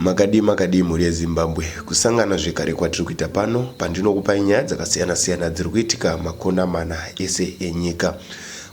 Makadii makadii mhuri yeZimbabwe, kusangana zvekare kwatiri kuita pano pandinokupai nyaya dzakasiyana siyana dziri kuitika makona mana ese enyika.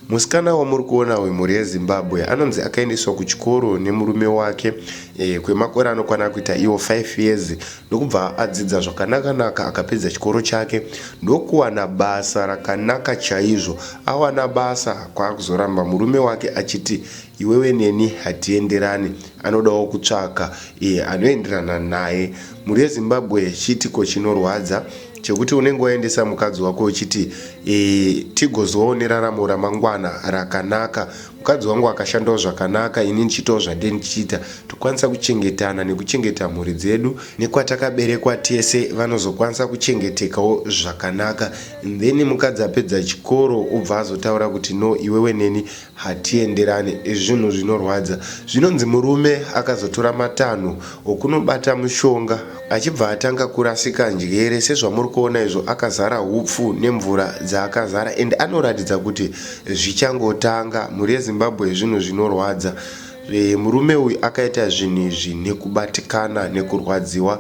Musikana wamuri kuona uyu mhuri yeZimbabwe anonzi akaendeswa kuchikoro nemurume wake e, kwemakore anokwana kuita iwo 5 years ndokubva adzidza zvakanaka naka akapedza chikoro chake ndokuwana basa rakanaka chaizvo. Awana basa kwaakuzoramba murume wake achiti Iwewe neni hatienderani anodawo kutsvaka iye anoenderana naye. Mhuri yeZimbabwe chiitiko chinorwadza chekuti unenge waendesa mukadzi wako uchiti e, tigozowawo neraramo ramangwana rakanaka. Mukadzi wangu akashandawo zvakanaka ini ndichiitawo zvandee ndichiita tokwanisa kuchengetana nekuchengeta mhuri dzedu nekwatakaberekwa tese vanozokwanisa kuchengetekawo zvakanaka. And then mukadzi apedza chikoro obva azotaura kuti no iwewe neni Hatienderane, zvinhu zvinorwadza. Zvinonzi murume akazotora matanho okunobata mushonga achibva atanga kurasika njere sezvamuri kuona izvo akazara hupfu nemvura dzaakazara and anoratidza kuti zvichangotanga. Mhuri yeZimbabwe zvinhu zvinorwadza. Murume uyu akaita zvinhu izvi nekubatikana nekurwadziwa.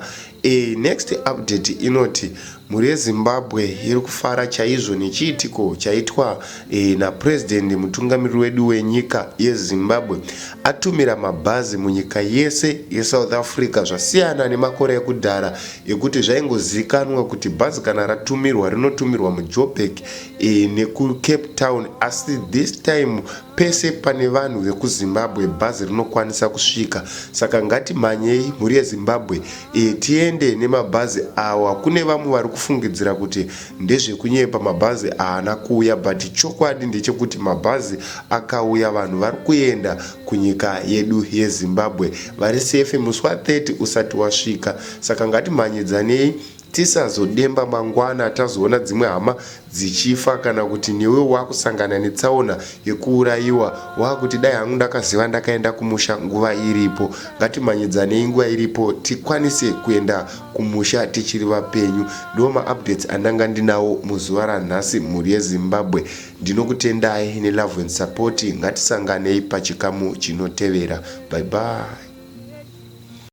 Next update inoti Mhuri yeZimbabwe iri kufara chaizvo nechiitiko chaitwa e, naPresident mutungamiriri wedu wenyika yeZimbabwe atumira mabhazi munyika yese yeSouth Africa zvasiyana nemakore ekudhara ekuti zvaingozikanwa kuti bhazi kana ratumirwa rinotumirwa muJoburg e, nekuCape Town asi this time Pese pane vanhu vekuZimbabwe bhazi rinokwanisa kusvika saka ngatimhanyei mhuri yeZimbabwe e, tiende nemabhazi awa. Kune vamwe vari kufungidzira kuti ndezvekunyepa mabhazi haana kuuya but chokwadi ndechekuti mabhazi akauya vanhu vari kuenda kunyika yedu yeZimbabwe vari safe musi wa 30 usati wasvika saka ngatimhanyidzanei Tisazodemba mangwana tazoona dzimwe hama dzichifa kana kuti newe wakusangana netsaona yekuurayiwa wakuti dai hangu ndakaziva ndakaenda kumusha nguva iripo. Ngatimhanyidzanei nguva iripo tikwanise kuenda kumusha tichiri vapenyu. Ndiwo maupdates andanga ndinawo muzuva ranhasi mhuri yeZimbabwe. Ndinokutendai nelove and support. Ngatisanganei pachikamu chinotevera. Bye bye.